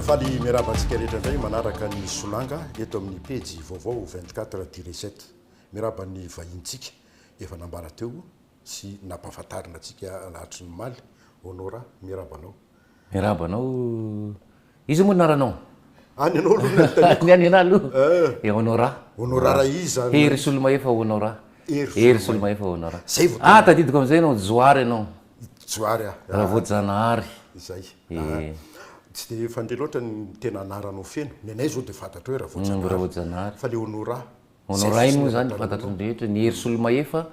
Faly miarahaba antsika rehetra indray manaraka ny Solanga eto amin'ny pejy vaovao 24 tiret 7. Miarahaba ny vahintsika efa nambara teo sy nampahafantarina antsika hatry ny omaly. Honora, miarahaba anao. Miarahaba anao. Iza moa anaranao? Any anao aloha no anontaniako. Ny any anah aloha. Eh. Honora. Honora raha iza? Hery Solomahefa Honora. Hery Solomahefa Honora. Zay vao Ah, tadidiko amin'izay ianao, Johary ianao. Johary aho. Ravoajanahary. Izay. Eh. Tsy dia fandre loatra ny tena anaranao feno. Ny anay izao dia fantatro hoe Ravoajanahary. Ravoajanahary. Fa le Honora. Honorain moa zany fantatry ny rehetra, ny Hery Solomahefa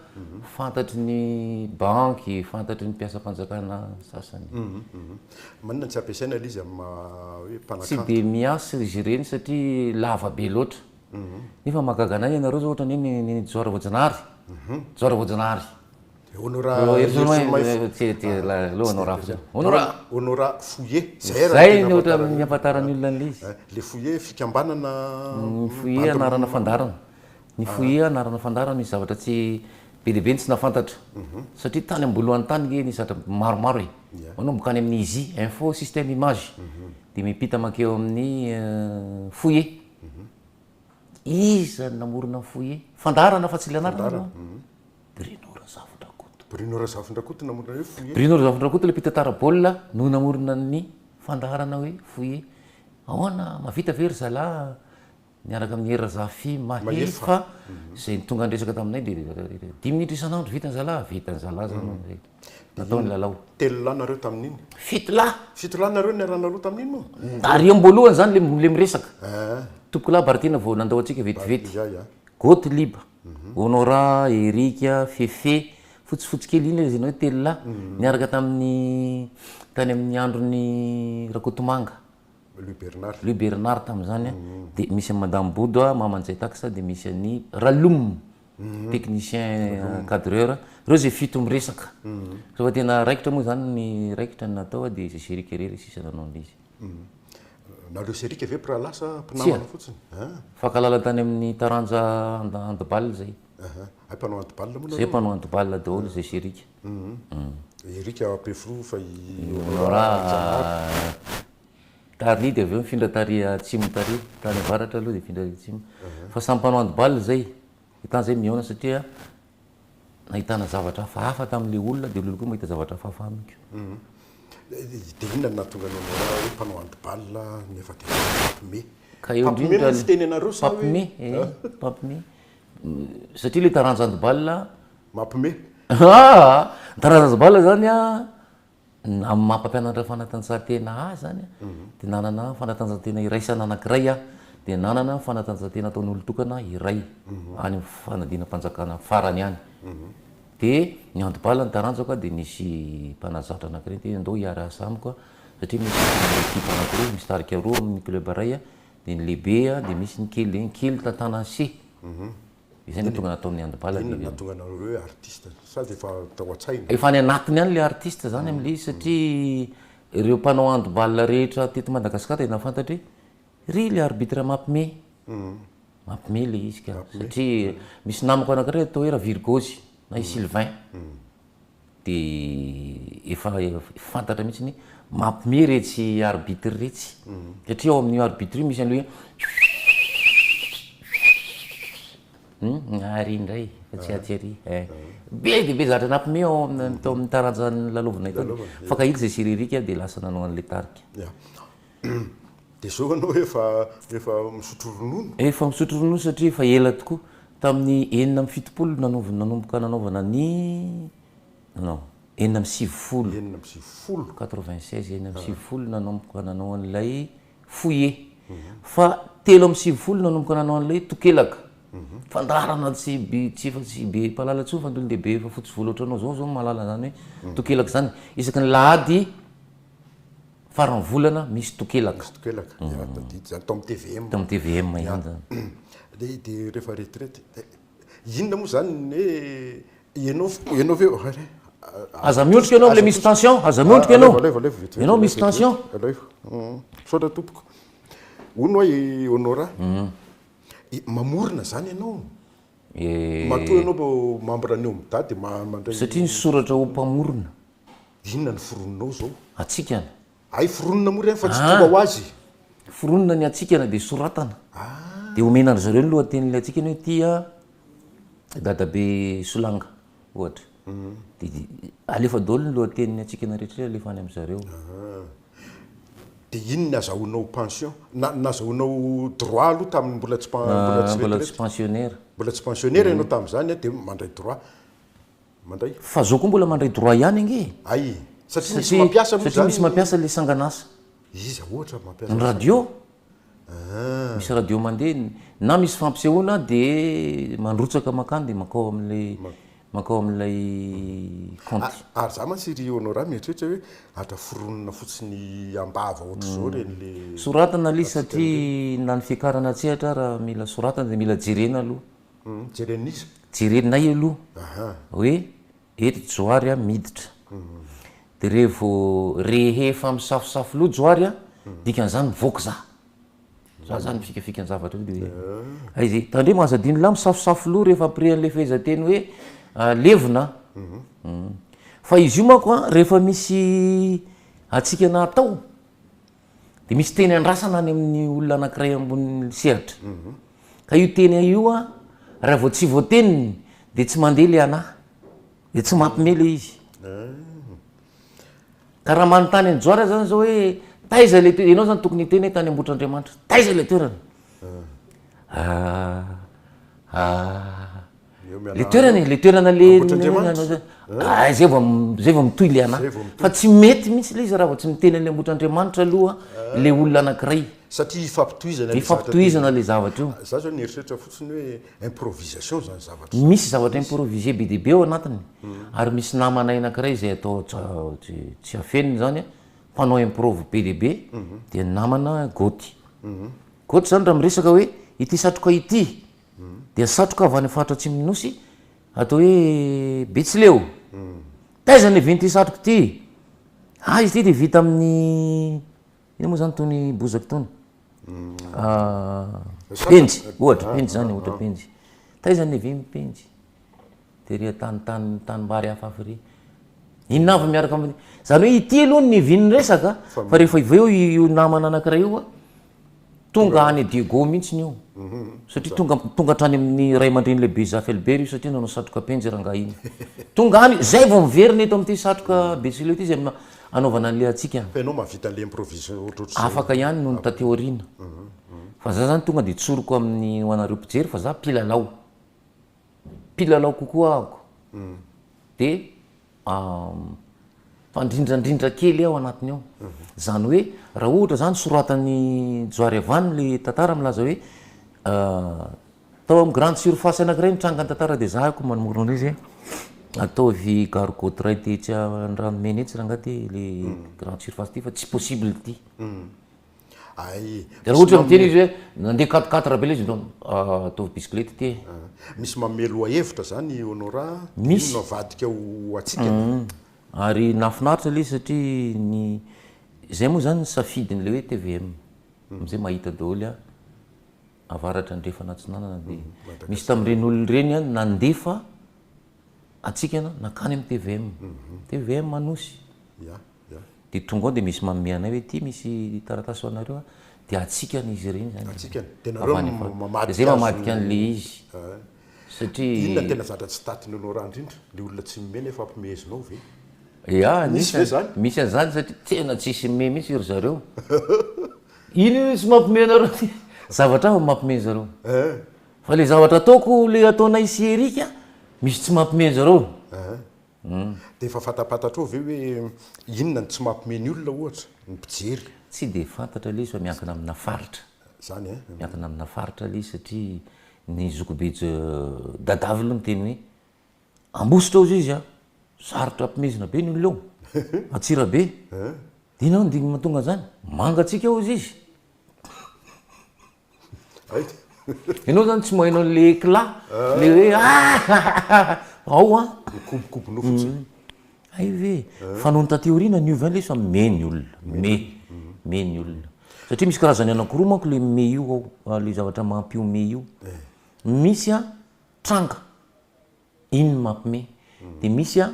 fantatry ny banky, fantatry ny mpiasam-panjakana sasany. Maninona no tsy ampiasaina ilay izy amin'ny maha hoe mpanakanto? Tsy dia miasa izy ireny satria lava be loatra. Nefa mahagaga anay ianareo zao ohatran'ny hoe ny Johary Voajanahary, Johary Voajanahary. Honora Herisolomaifa. Tsy tsy aleo Honora fotsiny. Honora. Honora Fouillet. Zay raha tena no ohatran'ny ahafantaran'ny olona an'ilay izy. Le Fouillet fikambanana. Ny Fouillet anarana fandaharana. Ny Fouillet anarana fandaharana misy zavatra tsy be dia be ny tsy nahafantatra. Satria tany am-boalohany tany nge nisy zavatra maromaro e. Manomboka any amin'ny ISI, Info Système Image, dia miampita mankeo amin'ny Fouillet. Iza no namorona ny Fouillet? Fandaharana fa tsy ilay anarana aloha. Bruno Razafindrakoto. Bruno Razafindrakoto namorona hoe Fouillet. Bruno Razafindrakoto ilay mpitantara baolina no namorona ny fandaharana hoe Fouillet. Ahoana, mahavita ve ry zalahy niaraka amin'i Hery Razafy Mahefa izay tonga niresaka taminay dia dimy minitra isan'andro vitan'ny zalahy, vitan'ny zalahy izany hono izay. Natao ny lalao. Telo lahy nareo tamin'iny? Fito lahy. Fito lahy nareo niaraha-naloha tamin'iny moa? Ary am-boalohany izany ilay miresaka. Tompokolahy Baritiana vao nandao antsika vetivety. Gothlieb. Honora, Eric, Fefe, fotsifotsy kely iny ilay lazaina hoe telo lahy, niaraka tamin'ny tany amin'ny andron'i Rakotomanga. Louis Bernard. Louis Bernard tamin'izany an, dia misy an'i Madame Bodo, Maman'i Jetax, dia misy an'i Raloum, technicien cadreur, ireo izay fito miresaka. Rehefa tena raikitra moa izany ny raikitra ny natao dia izay sy Eric irery sisa nanao an'ilay izy. Nareo sy Eric ve mpirahalahy sa mpinamana fotsiny? Tsia. Fankahalala tany amin'ny taranja handball zay. Hay mpanao handball moa nareo? Zay mpanao handball daholo zay sy Eric. Eric Ampefiloha fa i Honora Tary dia avy eo nifindra tary atsimo tary, tany avaratra aloha dia nifindra atsimo. Fa samy mpanao handball zay. Tany zay mihaona satria nahitana zavatra hafahafa tamin'ilay olona dia olona koa mahita zavatra hafahafa amiko. Dia inona no nahatonga anao Nora hoe mpanao handball nefa dia mpampime? Ka eo Mpampime indrindra moa ny fiteny anareo sa hoe? Mpampime, eh, mpampime. Satria ilay taranja handball. Mampime. Ah! Ny taranja handball zany an, Amin'ny maha mpampianatra fanatanjahantena ahy izany dia nanana fanatanjahantena iraisana anankiray aho, dia nanana fanatanjahantena ataon'olon-tokana iray any amin'ny fanadinam-panjakana farany any. Dia ny handball ny taranjako dia nisy mpanazatra anankiray niteny hoe ndao hiara-hiasa amiko satria misy ekipa anankiroa, misy tarika roa amin'ny club iray dia ny lehibe dia misy ny kely, dia ny kely tantanan'i se. Izay no tonga nataon'ny handball Inona no nahatonga anareo hoe artiste? Sa dia efa tao an-tsaina? Efa any anatiny any ilay artiste izany amin'ilay izy satria ireo mpanao handball rehetra teto Madagasikara dia nahafantatra hoe ry ilay arbitre mampime. Mampime ilay izy ka. Satria misy namako anankiray atao hoe Ravirgozy na i Sylvain. Dia efa fantatra mihitsy ny mampime iretsy arbitre iretsy. Satria ao amin'io arbitre io misy an'ilay hoe ary indray fa tsy atsy ary. Be dia be zavatra nampime ao amin'ny tao amin'ny taranja nilalaovinay tao. Nifankahita izay sy Eric dia lasa nanao an'ilay tarika. Ya. Dia izao ianao efa efa misotro ronono? Efa misotro ronono satria efa ela tokoa. Tamin'ny 76 nanaovana nanomboka nanaovana ny non 96. 96. 96, 96 nanomboka nanao an'ilay fouillé. Fa 93 nanomboka nanao an'ilay tokelaka. Fandaharana tsy be tsy efa tsy be mpahalala intsony fa ny olon-dehibe efa fotsy volo ohatranao izao izao no mahalala an'izany hoe tokelaka izany. Isaky ny lahady Faran'ny volana misy tokelaka. Misy tokelaka, ya tadidy zany, tao amin'ny tvm. Tao amin'ny tvm ihany zany. Dia dia rehefa retraite, inona moa zany ny hoe ianao ianao ve Aza miondrika ianao ilay misy tension, aza miondrika ianao. Alaivo, alaivo, vetivety. Ianao misy tension. Alaivo. Misaotra tompoko. Hono ho'a i Honora, mamorona zany ianao? Matoa ianao membre ny OMDA dia mandray. Satria nisoratra ho mpamorona. Inona no foroninao zao? Hatsikana. Hay foronina moa ireny fa tsy tonga ho azy. Foronina ny hatsikana dia soratana. Dia omena an-dry zareo ny lohatenin'ilay hatsikana hoe ity a Dadabe Solanga ohatra. Dia alefa daholo ny lohatenin'ny hatsikana rehetra ireo alefa any amin-dry zareo. Dia iny ny azahoanao pension? Na nazahoanao droit aloha tamin'ny mbola tsy mbola tsy Mbola tsy pensionnaire. Mbola tsy pensionnaire ianao tamin'izany dia mandray droit. Mandray. Fa zao koa mbola mandray droit ihany ange e! Hay! Satria misy mampiasa moa izany. Satria misy mampiasa ilay sangan'asa. Iza ohatra mampiasa? Ny radio. Misy radio mandeha, na misy fampisehoana dia mandrotsaka mankany dia mankao amin'ilay mankao amin'ilay kaonty. Ary za mantsy ry Honorat mieritreritra hoe atra foronina fotsiny am-bava ohatr'izao ireny le. Soratana ilay izy satria na ny fiakarana an-tsehatra ara mila soratana dia mila jerena aloha. Jeren'iza? Jerenay aloha hoe eto Johary a miditra. Dia revo rehefa misafosafo loha Johary a, dikan'izany mivoaka za. Za zany mifikafika ny zavatra io dia hoe aiza e. Tandremo aza adino lahy misafosafo loha rehefa ampirehan'ilay fehezanteny hoe levona. Fa izy io manko a rehefa misy hatsikana atao Dia misy teny andrasana any amin'ny olona anankiray ambony sehatra. Ka io teny io an, raha vao tsy voateniny dia tsy mandeha ilay anahy. Dia tsy mampime ilay izy. Ka raha manontany an'i Johara zany zao hoe taiza ilay toerana, ianao zany tokony hiteny hoe tany Ambohitrandriamanitra. Taiza ilay toerana? Ah, ah. Le toerana e, le toerana le ah zay vao zay vao mitohy le anahy. Fa tsy mety mihitsy le izy raha vao tsy miteny an'le Ambohitrandriamanitra aloha le olona anankiray. Satria ifampitohizana le zavatra. Ifampitohizana le zavatra io. Za zao nieritreritra fotsiny hoe improvisation zany zavatra zany. Misy zavatra improvisé be dia be ao anatiny. Ary misy namanay anankiray izay atao tsy afenina zany, mpanao improv be dia be, dia namana Gôty. Gôty zany raha miresaka hoe ity satroka ity Dia satroka avy any faritra atsimon'ny Nosy atao hoe Betsileo. Taiza ny niavian'ity satroka ity? Ah, izy ity dia vita amin'ny inona moa izany itony bozaka itony? Penjy, ohatra penjy izany, ohatra penjy. Taiza ny niavian'ny penjy? Tery an-tany tany tanimbary hafahafa ery. Inona avy miaraka amin'ny, izany hoe ity aloha no niavian'ny resaka fa rehefa avy eo io namana anankiray io Tonga any Diego mihitsy io. Satria tonga tonga hatrany amin'ny ray aman-dreny lehibe Zafy Albert io satria nanao satroka penjy rangahy iny. Tonga any, zay vao miverina eto amin'ity satroka Betsileo ity izay anaovana an'ilay hatsiaka. Fa ianao mahavita an'ilay improvisation ohatrohatr'izay. Afaka ihany noho ny taty aoriana. Fa za zany tonga dia tsoriko amin'ny ho anareo mpijery fa za mpilalao. Mpilalao kokoa ahako. Dia Mpandrindrandrindra kely ao anatiny ao. Izany hoe raha ohatra izany soratan'i Johary Avany le tantara milaza hoe tao amin'ny grande surface anankiray nitranga ny tantara dia za ko manomorona an'ilay izy hoe ataovy gargotte iray tetsy Andranomena etsy rangahy ty le grande surface ty fa tsy possible ty. Ay, Dia raha ohatra miteny izy hoe nandeha quatre quatre be ilay izy dia ataovy bisikileta ity e. Misy manome lohahevitra zany Honorat, Misy. ino no avadika ho hatsikana? Ary nahafinaritra ilay izy satria ny izay moa zany ny safidin'ilay hoe tvm, amin'izay mahita daholo an, avaratra, andrefana, atsinanana dia misy tamin'ireny olona ireny an nandefa hatsikana nankany amin'ny tvm, tvm Anosy. Dia tonga ao dia misy manome anay hoe ity misy taratasy ho anareo a, dia hatsikana izy ireny zany. Hatsikana. Dia nareo mamadika azy. Zay mamadika an'ilay izy. Satria. Inona no tena zavatra tsy tatin'i Honorat indrindra? Ilay olona tsy mimehy nefa ampimehezinao ve? Ya, Misy ve zany? Misy an'izany satria tena tsisy mimehy mihitsy ry zareo. Ino io tsy mampimehy anareo ty? Zavatra hafa no mampimehy zareo. Fa ilay zavatra ataoko, ilay ataonay sy Eric, misy tsy mampimehy an'zareo. Dia efa fantapantatrao ve hoe inona no tsy mampime ny olona ohatra, ny mpijery? Tsy dia fantatra ilay izy fa miankina amina faritra. Izany eh? Miankina amina faritra ilay izy satria ny zokibe Dadavy aloha niteny hoe Ambositra hozy izy a, sarotra ampimezina be ny olona eo, Antsirabe. Dia inona no dingana mahatonga an'izany? Mangatsiaka hozy izy. Ianao zany tsy maheno an'le éclat, le hoe ah ao an. Mikobokobona fotsiny. Hay ve? Fa nony taty aoriana niova ihany le izy fa me ny olona, me, me ny olona. Satria misy karazany anankiroa manko le me io ao, le zavatra mampihomehy io. Misy an tranga, iny no mampime. Dia misy an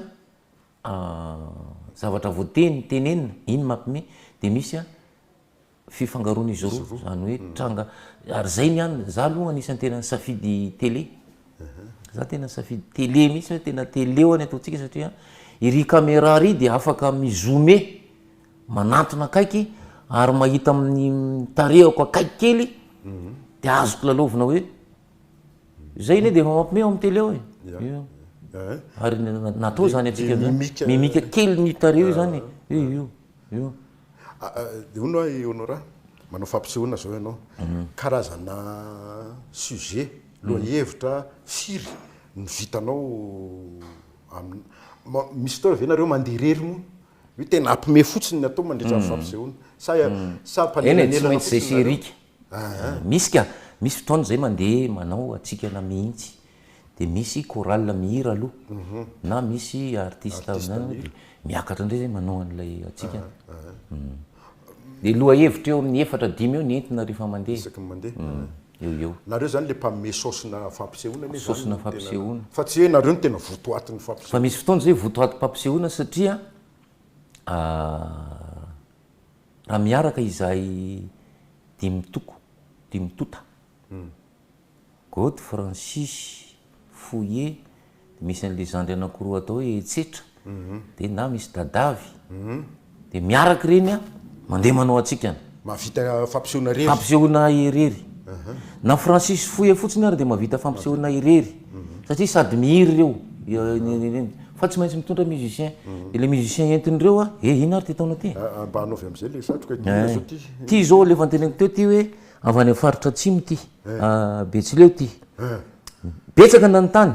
zavatra voateny, tenenina, iny mampime. Dia misy an. Fifangaroan'izy roa, izany hoe tranga, ary izay ny an, za aloha anisan'ny tena nisafidy télé, za tena nisafidy télé mihitsy hoe tena télé ho'a ny ataontsika satria iry caméra ry dia afaka mi-zoomer, manantona akaiky ary mahita amin'ny tarehako akaiky kely dia azoko lalaovina hoe Zay anie dia efa mampime ao amin'ny télé ao e. Io. Ary natao zany antsika zany. Mimika kely ny tarehy io zany. Io io. Io. Dia hono hoa i Honorat, manao fampisehoana zao ianao. Karazana sujet, lohahevitra firy no vitanao amin'ny, misy fotoana ve nareo mandeha irery moa? Hoe tena ampime fotsiny ny atao mandritra ny fampisehoana? Sa sa mpanelanelana fotsiny nareo? Eny e, tsy maintsy zay sy Eric. Misy ka, misy fotoana zay mandeha manao hatsikana mihitsy de misy chorale mihira aloha na misy artiste de miakatra indray zay manao an'ilay hatsikana. De lohahevitra eo amin'ny efatra dimy eo ny entina rehefa mandeha. Isaky ny mandeha. Eo eo. Nareo zany le mpanome saosina fampisehoana anie zany. Saosina fampisehoana. Fa tsy hoe nareo no tena votoatin'ny fampisehoana. Fa misy fotoana zay votoatim-pampisehoana satria Raha miaraka izahay dimy toko, dimy tota, God, Francis, Fouillet, dia misy an'ilay zandry anankiroa atao hoe Etsetra, dia na misy Dadavy, dia miaraka ireny an, mandeha manao hatsikana. Mahavita fampisehoana irery. Fampisehoana irery. Na Francis Fouillet fotsiny ary dia mahavita fampisehoana irery, satria sady mihira ireo, Fa tsy maintsy mitondra musicien. Dia le musicien entin'ireo a, eh inona ary ty ataonao ty? Mba anaovy amizay le satroka ity inona zao ty? Ty zao le efa noteneniko teo ty hoe avy any faritra atsimo ty, Betsileo ty. Betsaka ny nanontany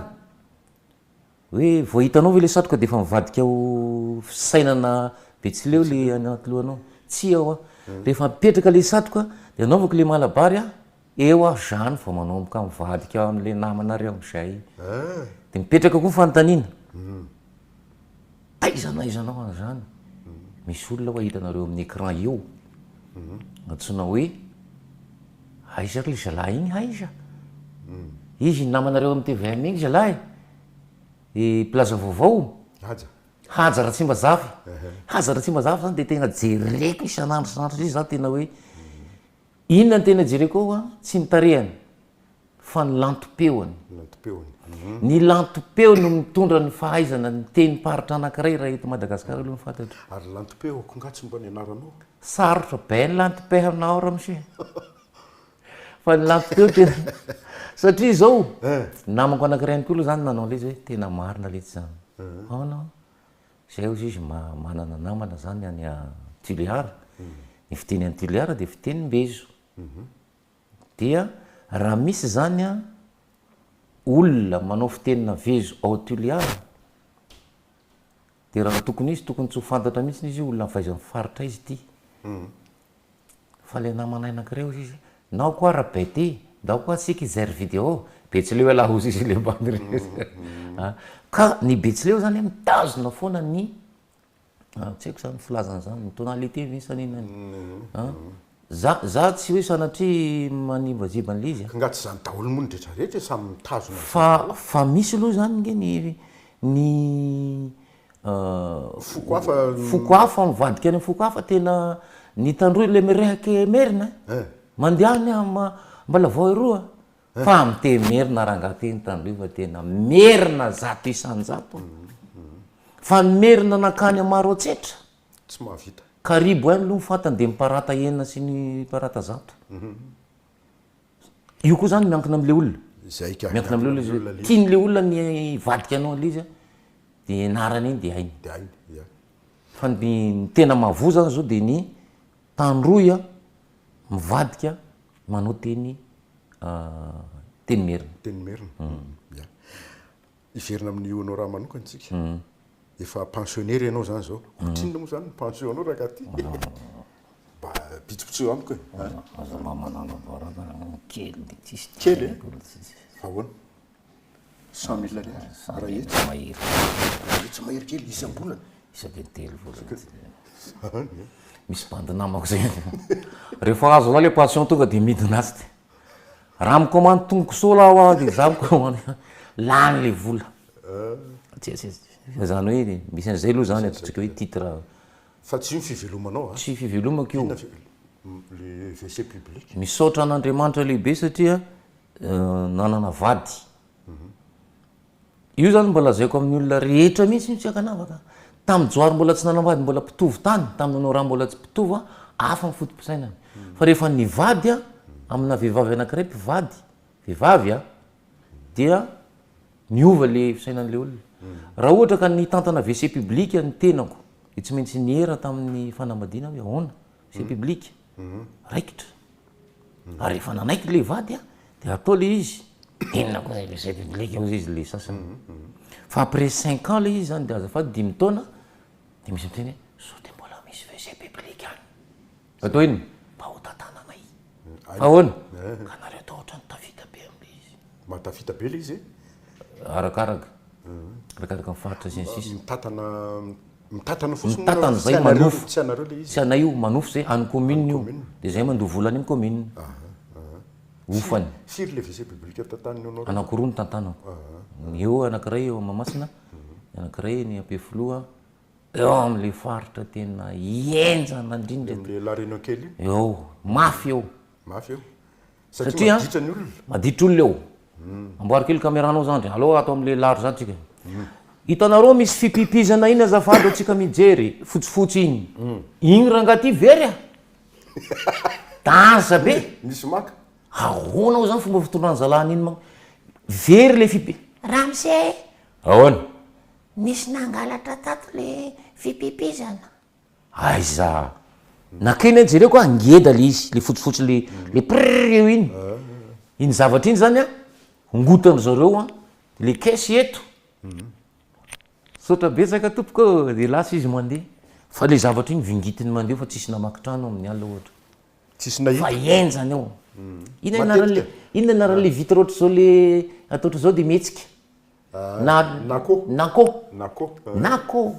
hoe vao hitanao ve le satroka dia efa mivadika ho fisainana Betsileo le any anaty lohanao? Tsia hoa. Rehefa mipetraka le satroka dia anaovako le malabary a, Eo aho zany vao manomboka mivadika amin'ilay namanareo amin'izay. Dia mipetraka koa ny fanontaniana, taiza n'aiza anao an'izany? Misy olona hoa hitanareo amin'ny écran eo, antsoina hoe aiza ry zalahy iny aiza? Izy iny namanareo amin'ny tvm iny zalahy e, mpilaza vaovao. Haja. Haja Ratsimbazafy. Haja Ratsimbazafy zany dia tena jereko isan'andro isan'andro satria za tena hoe Inona no tena jereko ao an? Tsy ny tarehany fa ny lantom-peony. Lantom-peony. Ny lantom-peo no mitondra ny fahaizana ny tenim-paritra anankiray raha eto Madagasikara aloha ny fantatro. Ary lantom-peoko nga tsy mba nianaranao? Sarotra be ny lantom-peonao ramose. Fa ny lantom-peo tena satria izao namako anankiray ihany koa aloha izany nanao an'ilay izy hoe tena marina letsy izany. Ahoana? Zay hozy izy manana namana zany any Tuléar, ny fiteny any Tuléar dia fitenim-bezo. Dia raha misy zany an olona manao fitenina vezo ao Tuléar, dia raha tokony izy tokony tsy ho fantatra mihitsy izy hoe olona avy aiza amin'ny faritra aiza ity. Fa le namanay anankiray hozy izy, nao koa ra bete, ndao koa tsika hijery video, betsileo ialahy hozy izy le bandy re. Ka ny betsileo zany mitazona foana ny, tsy haiko zany filazana zany, ny tonalité ve sa ny inona, za za tsy hoe sanatria manimbaziba an'le izy a. Ka nga tsy zany daholo moa ny retraretra e, samy mitazona an'izany Fa daholo. fa misy aloha zany nge ny ny Foko hafa. Foko hafa mivadika any foko hafa tena ny tandroy le mirehake merina eh. Mandeha any am Ambalavao eroa fa miteny merina rangaha ty ny tandroy fa tena merina 100%. Fa ny merina nankany Maroantsetra. Tsy mahavita. Karibo ihany aloha ny fantany dia miparata enina sy ny miparata zato. Io koa zany miankina amle olona. Zay ka. Miankina amle olona izy hoe tian'le olona ny hivadika anao an'le izy de ianarana iny de hainy. De hainy, ia. Fa ny tena mahavoa zany zao de ny tandroy a mivadika manao teny teny merina. Teny merina, ia. Hiverina amin'i Honorat manokana isika. Efa pensionnaire ianao izany izao. Ohatrinona moa izany ny pension-nao rangahy ty? Mba bitsibitseho amiko e. Aza mba manala baraka kely dia tsisy Kely e? Fa ahoana? 100 000 ariary? Iray hetsy? Mahery. Iray hetsy mahery kely isam-bolana? Isaky ny telo volana. Zany e? Misy bandy namako zay. Rehefa azonao ilay pension tonga dia midina atsy dia. Raha mi-commande tongosola aho aho dia za mi-commande lany le vola. Tsia tsia tsia. Zany hoe misy an'izay aloha zany ataontsika hoe titre. Fa tsy io ny fivelomanao a? Tsy fivelomako io. Le WC public. Misaotra an'Andriamanitra lehibe satria nanana vady. Io zany mba lazaiko amin'ny olona rehetra mihitsy io tsy ankanavaka. Tamin'i Johary mbola tsy nanambady mbola mpitovo tany, tamin'i Honorat mbola tsy mpitovo aho, hafa ny foto-pisainana. Fa rehefa nivady aho amina vehivavy anankiray mpivady, vehivavy an, dia niova le fisainan'le olona. Raha ohatra ka nitantana WC public ny tenako dia tsy maintsy niera tamin'ny fanambadiana hoe ahoana? WC public, raikitra. Ary rehefa nanaiky le vady an, dia atao le izy. Inona koa zay WC public hozy izy le sasany. Fa après cinq ans le izy zany dia azafady dimy taona dia misy miteny hoe sao dia mbola misy WC public any. Atao inona? Mba ho tantananay. Fa ahoana? Ka nareo toa ohatran'ny tafita be amin'ilay izy. Mahatafita be ilay izy e? Arakaraka. Arakaraka ny faritra sy ny sisa. Mitantana mitantana fotsiny Mitantana zay manofo. Tsy anareo ilay izy. Tsy anay io, manofo zay, an'ny commune io. Dia zay mandoa vola any amin'ny commune. Hofany. Firy ilay WC public tantanin'ny Honoré? Anankiroa no tantanako. Ny eo anankiray eo Mahamasina, ny anankiray eny Ampefiloha. Eo amin'ilay faritra tena henjana indrindra eto. Amin'ilay La Réunion kely io? Eo, mafy eo. Mafy eo. Satria maditra ny olona. Maditra olona eo. Amboary kely caméra-nao zandry. Aleo ato amin'ilay laro zany tsika. Hitanareo misy fipipizana iny azafady antsika mijery, fotsifotsy iny. Iny rangahy ty very a! Danza be. Misy maka. Ahoana hoy zany fomba fitondran'ny zalahy an'iny manko. Very ilay fipi. Ramose! Ahoana? Nisy nangalatra tato le fipipizana. Aiza! Nakeny aho jereko ah, ngeda le izy, le fotsifotsy le le prrrr eo iny. Iny zavatra iny zany an, ongotan-dry zareo an, le caisse eto. Misaotra betsaka tompoko ô, de lasa izy mandeha. Fa le zavatra iny vingitiny mandeha fa tsisy namaky trano amin'ny alina ohatra. Tsisy nahita. Fa henjana eo. Inona anaran'le, inona anaran'le vitre ohatr'izao le atao ohatr'izao de mihetsika? Na Nako. Nako. Nako. Nako.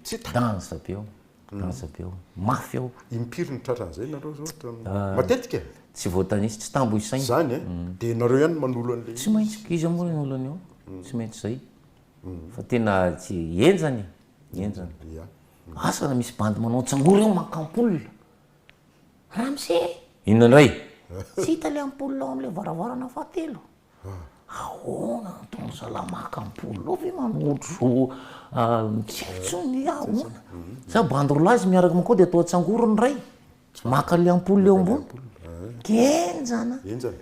Tsy hita. Danza be ao. Danza be ao. Mafy ao. Impiry no tratran'izay nareo zao tamin'ny matetika? Tsy voatanisa, tsy tambo isaina. Zany e? Dia nareo ihany no manolo an'ilay izy? Tsy maintsy, iza moa no hanolo an'io? Tsy maintsy zay. Fa tena tsy henjana e, henjana. Ia. Asa raha misy bandy manao tsangory eo maka ampoule. Ramose! Inona indray? Tsy hita ilay ampoule ao amin'ilay varavarana fahatelo. Ahoana no ataon'ny zalahy maka ampoule ao ve manao ohatr'izao tsy haiko intsony hoe ahoana. Sa bandy roa lahy izy miaraka mankao dia atao an-tsangory ny iray, maka an'ilay ampoule eo ambony. Henjana. Henjana.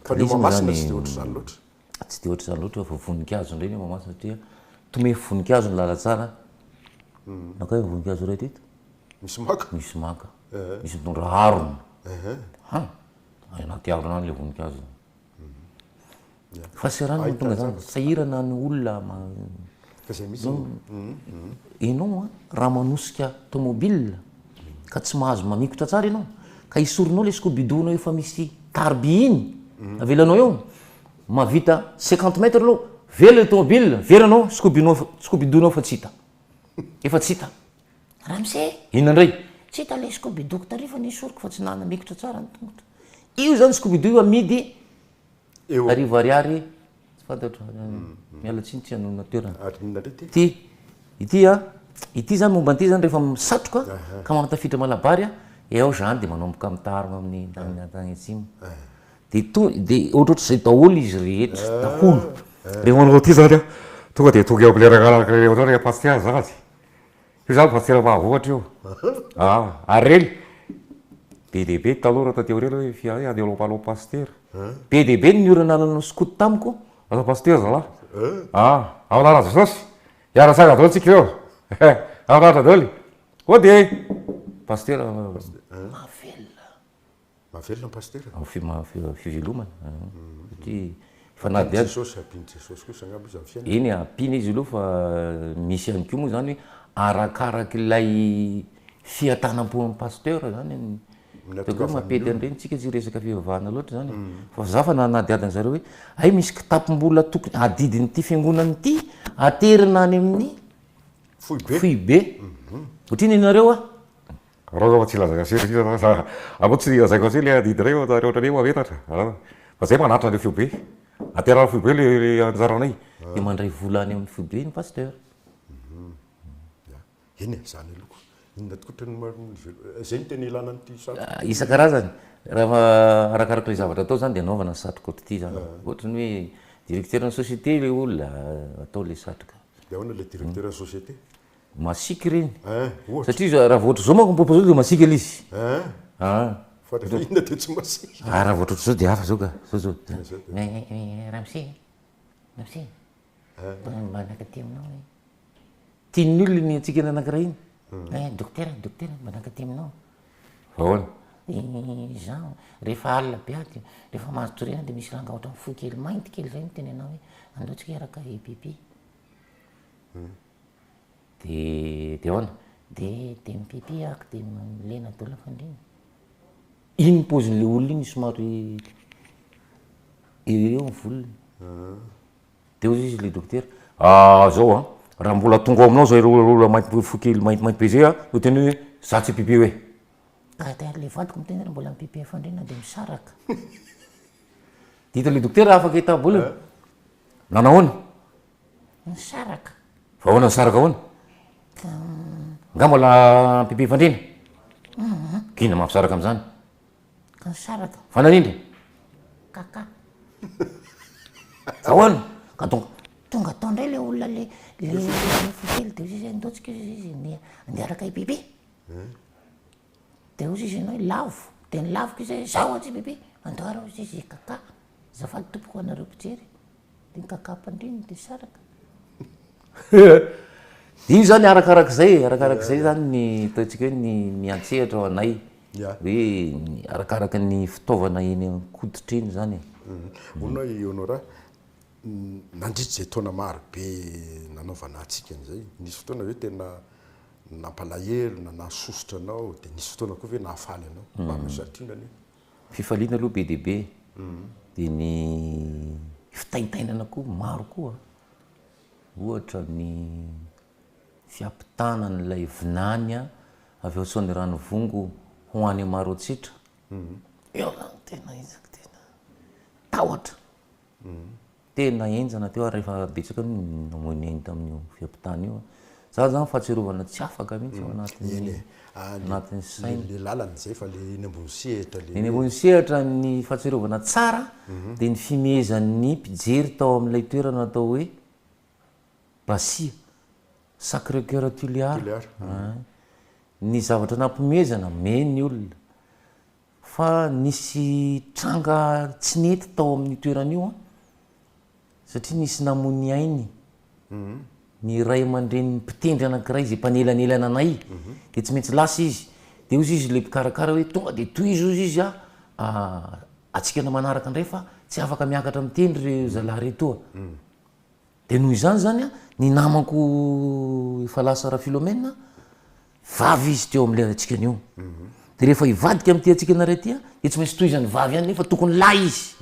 Fa ny eo Mahamasina tsy dia ohatr'izany loatra. Tsy dia ohatr'izany loatra fa voninkazo indray ny eo Mahamasina satria tomefy voninkazo ny lalantsara. Nankaiza ny voninkazo iray teto? Misy maka? Misy maka. Misy mitondra harona. Hay, any anaty harona any ilay voninkazo. Fahasahiranana no mahatonga izany, sahirana ny olona Ianao an, raha manosika tomobile ka tsy mahazo mamikotra tsara ianao, ka esorinao ilay scoubidou-nao efa misy tarby iny, avelanao eo, mahavita cinquante mètres anao, very ilay tomobile, very anao, scoubidou-nao efa tsy hita, efa tsy hita. Ramose! Inona indray? Tsy hita ilay scoubidou-ko tary fa nesoriko fa tsy nanamikitra tsara ny tongotra. Io izany scoubidou io amidy arivo ariary, tsy fantatro, miala tsiny tsy hanonona toerana. Ary inona indray ity? Ity, ity an, ity izany momba an'ity izany rehefa misatroka ka mahatafiditra malabary an, eo izany dia manomboka mitarina amin'ny tany atsimo. Dia to, dia ohatrohatr'izay daholo izy rehetra, daholo. Rehefa manao ity izany an, tonga dia tonga eo amin'ilay rangahy eo amin'ilay Pasitera izany. Io zany pasitera mahavokatra io. Ah, ary reny be dia be ny tanora taty aoriana hoe fia hoe andeha hanao pasitera. Be dia be ny olona nanao skoto tamiko. Lasa pasitera zalahy. Ah, ao anaran'i Jesosy. Hiara-tsanga daholo tsika eo. Ao anarana daholo. Ody e! Pasitera. Mahavelona. Mahavelona ny pasitera? Amin'ny fivelomana satria efa nahadiady. Jesosy, ampian'i Jesosy kosa angamba izy amin'ny fiainana. Eny, ampiana izy aloha fa misy ihany koa moa izany hoe arakarak'ilay fiatanam-pon'ny pasteur izany ny ataoko hoe mampety an'ireny, tsika tsy hiresaka fivavahana loatra izany e, fa za fa nanadihady an'zareo hoe hay misy kitapom-bola tokony adidin'ity fiangonana ity aterina any amin'ny Foibe. Foibe. Ohatrinona ianareo a? Reo zao fa tsy lazaiko aseho satria za aloha tsy lazaiko aseho le adidy reo fa ohatran'ny hoe mametatra a! Fa zay manatona le foibe, aterahana foibe le anjaranay. Dia mandray vola any amin'ny foibe ny pasteur. Ya, eny e, zany aloha ko. Inona tokoa tena mar-, izay no tena ilana an'ity satroka ity? Isan-karazany. Raha arakaraka ilay zavatra atao izany dia anaovana ny satroka ohatr'ity izany. Ohatra ny hoe directeur ny société ilay olona, atao ilay satroka. Dia ahoana ilay directeur ny société? Masiaka ireny. Hein, ohatra. Satria raha vao ohatr'izao manko ny proposal dia masiaka ilay izy. Hein. Ah. Fa rehefa inona dia tsy masiaka. Ah, raha vao ohatr'izao dia hafa izao ka. Izao izao. Izao dia. Ramose, ramose, mba nankaty aminao e. Tian'ny olona iny hatsikana anankiray iny. Eh, dokotera, dokotera, mba nankaty aminao. Fa ahoana? Izaho, rehefa alina be aho dia, rehefa mahazo toriana dia misy rangahy ohatran'ny fohy kely mainty kely izay miteny anao hoe andao tsika hiaraka hipipi. Dia, dia ahoana? Dia, dia mipipi aho dia milena daholo ny fandriana. Iny ny paozin'ilay olona iny somary eo eo ny volony. Dia hoy izy ilay dokotera, ah zao an, raha mbola tonga ao aminao zay olona mainty fohy kely maintimainty be zay an, dia teny hoe za tsy pipi hoe. Ka dia ilay vadiko miteny hoe mbola mipipi fandriana dia misaraka. Dia hitan'ilay dokotera afaka hitam-bolana. Nanahoana? Nisaraka. Fa ahoana nisaraka ahoana? Ka. Nga mbola pipi fandriana? Inona mampisaraka amin'izany? Ka nisaraka. Fa nanindry? Kaka. Ahoana? Ka tonga. Tonga tao indray ilay olona le le le fohy kely dia hoy izy hoe ndao tsika hoy izy andeha andeha hiaraka hipipi. Dia hoy izy ianao hoe lavo. Dia nilaviko izy hoe zaho atsy hipipi. Andao ary hoy izy hikaka. Azafady tompoko anareo mpijery. Dia nikaka am-pandriana dia nisaraka. Io zany arakarak'izay e, arakarak'izay zany ny ataontsika hoe ny miantsehatra ho anay, hoe arakaraka ny fitaovana eny an-koditra eny zany e. Hono i Honorat, nandritra izay taona maro be nanaovana hatsikana izay, nisy fotoana ve tena nampalahelo na nahasosotra anao, dia nisy fotoana koa ve nahafaly anao? Mba misy santionany io. Fifaliana aloha be dia be, dia ny fitaintainana koa maro koa. Ohatra ny fiampitana an'ilay vinany avy ao Soaniranivongo ho any Maroantsetra. Eo zany tena hitako tena tahotra. Tena henjana teo ary efa betsaka ny namoy ny ainy tamin'io fiampitana io. Za zany fahatsiarovana tsy afaka mihitsy ao anatin'ny anatin'ny saina. Le lalana izay fa le eny ambony sehatra le. Eny ambony sehatra ny fahatsiarovana tsara dia ny fimehezan'ny mpijery tao amin'ilay toerana atao hoe Basia, Sacré Coeur Tuléar. Ny zavatra nampimehezana, mehy ny olona. Fa nisy tranga tsy nety tao amin'io toerana io an, satria nisy namoy ny ainy ny ray aman-drenin'ny mpitendry anankiray izay mpanelanelana anay, dia tsy maintsy lasa izy. Dia hozy izy ilay mpikarakara hoe tonga dia tohizo hozy izy an, hatsikana manaraka indray fa tsy afaka miakatra mitendry ireo zalahy retoa. Dia noho izany izany an, ny namako efa lasa Raphilomène, vavy izy teo amin'ilay hatsikana io. Dia rehefa hivadika amin'ity hatsikana iray ity an, dia tsy maintsy tohizan'ny vavy ihany nefa tokony lahy izy.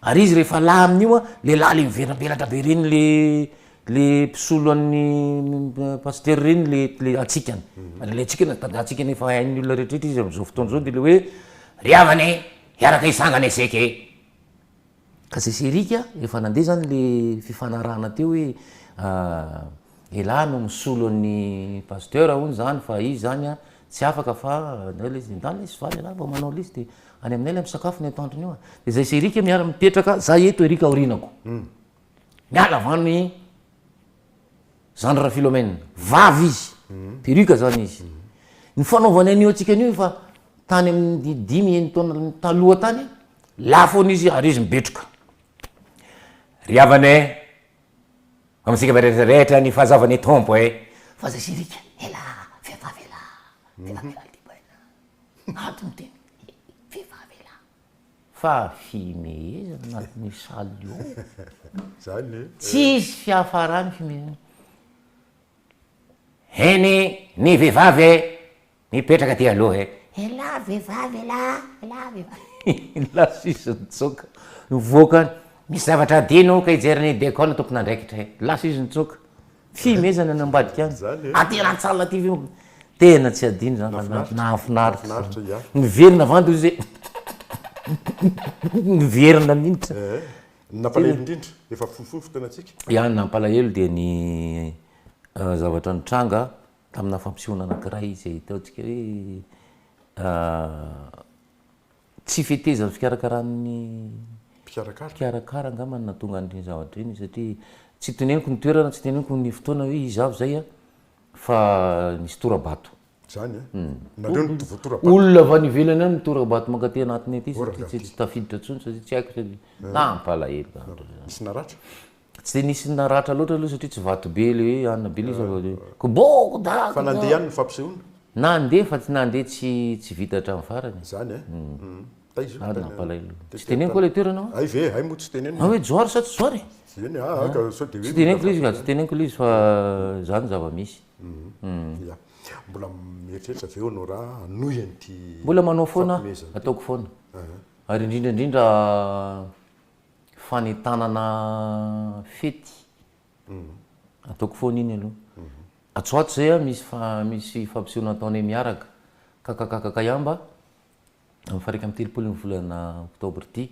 Ary izy rehefa lahy amin'io an, le lahy le miverabelatra be ireny le le mpisolo an'ny pasitera ireny le le hatsikana. Ary le hatsikana, tady hatsikana efa hain'ny olona rehetrarehetra izy amin'izao fotoana izao dia le hoe, ry havana e, hiaraka hisangana isika e. Ka zay sy Eric efa nandeha zany le fifanarahana teo hoe elah no misolo an'i pasteur hono zany fa izy zany a tsy afaka fa ndao lesy ndao lesy faly elah mba manao lesy de any aminay lay misakafo ny atoandron'io a, de zay sy Eric miara mipetraka za eto Eric aorinako miala avy any Zandry Raphilomène, vavy izy, perruque zany izy. Ny fanaovany an'io antsika an'io efa tany amin'ny dimy enin-taona taloha tany, lahy foana izy ary izy mibetroka. Ry havana e, amintsika rehetra rehetra ny fahazavan'ny Tompo e. Fa zay sirika, elah, vehivavy elah, vehivavy elah ity baina. Ato miteny, vehivavy elah. Fa fihimehezana anatin'io salle io ao. Zany e. Tsisy fiafarany fihimehezana. Eny ny vehivavy e, mipetraka aty aloha e. Elah vehivavy elah, elah vehivavy. Lasa izy nitsoaka, nivoaka any. Misy zavatra adino ka hijery ny diakona tompon'andraikitra e. Lasa izy nitsoaka. Fihimezana any ambadika any. Zany e. Aty anaty salle aty ve. Tena tsy adino zany fa Nahafinaritra. nahafinaritra. Nahafinaritra, ya. Niverina vandy ozy hoe niverina mihitsy. Eh, ny nampalahelo indrindra, efa fohifohy ny fotoanantsika. Ya, ny nampalahelo dia ny zavatra nitranga. Tamina fampisehoana anankiray izay ataontsika hoe tsy fetezan'ny fikarakaran'ny mpikarakara angamba no nahatonga an'ireny zavatra ireny satria tsy teneniko ny toerana, tsy teneniko ny fotoana hoe iza avy izay an, fa nisy tora-bato. Izany an? Nareo no voatora-bato? Olona avy any ivelany any nitora-bato mankaty anatiny aty satria tsy tafiditra intsony satria tsy haiko satria nampalahelo zavatra izany. Nisy naratra? Tsy dia nisy naratra loatra aloha satria tsy vato be le hoe anona be le izy fa hoe koboko da Fa nandeha ihany ny fampisehoana? Nandeha fa tsy nandeha tsy tsy vita hatramin'ny farany. Izany eh? Taiza io? Ary nampalahelo. Tsy teneniko ilay toerana hoa. Hay ve? Hay moa tsy tenenina. Hay hoe Johary sa tsy Johary? Eny ah, ka sao dia hoe. Tsy teneniko ilay izy ka, tsy teneniko ilay izy fa izany ny zava-misy. Ya. Mbola mieritreritra ve Honorat hanohy an'ity Mbola manao foana aho, ataoko foana. Ary indrindra indrindra Fanentanana fety, ataoko foana iny aloha. Atsy ho atsy zay an, misy misy fampisehoana ataonay miaraka, Kakakaka Kayamba, amin'ny faha 31 ny volana oktobra ity.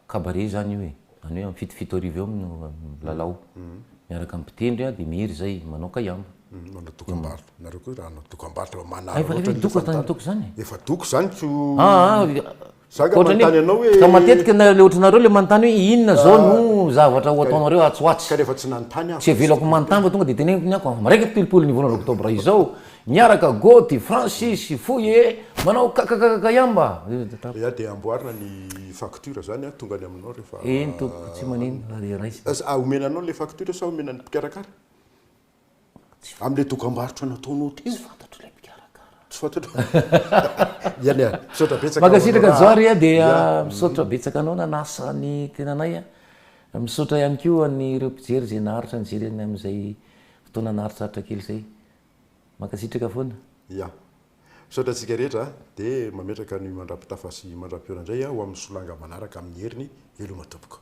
Cabaret zany io e, zany hoe amin'ny 17 eo no milalao. Miaraka amin'ny mpitendry an, dia Miery zay manao Kayamba. Manao dokambarotra, nareo koa raha hanao dokambarotra manararaotra ny Efa doko zany ataoko zany e. Efa doko zany ko. Ah, Za nga manontany anao hoe. Ka matetika na le ohatranareo le manontany hoe inona zao no zavatra ho ataonareo atsy ho atsy. Ka rehefa tsy nanontany aho. Tsy avelako manontany fa tonga de teneniko ny ako am 31 ny volana oktobra izao miaraka Goty, Francis, Fohy manao kakakakakayamba. Ya dia amboarina ny facture zany an, tonga any aminao rehefa. Eny tompoko, tsy maninona ary raisina. Omena anao le facture sa omena ny mpikarakara? Amin'ilay dokambarotra nataonao teo. Tsy fantatro ilay mpikarakara. Tsy fantatro. Eny e, misaotra betsaka. Mankasitraka Johary a, dia misaotra betsaka anao nanasa ny tenanay a. Misaotra ihany koa an'ireo mpijery izay naharitra nijery anay amin'izay fotoana naharitraritra kely izay. Mankasitraka foana. Ya. Misaotra antsika rehetra dia mametraka ny mandra-pitafa sy mandra-pihaona indray ho amin'ny solanga manaraka amin'ny heriny. Veloma tompoko.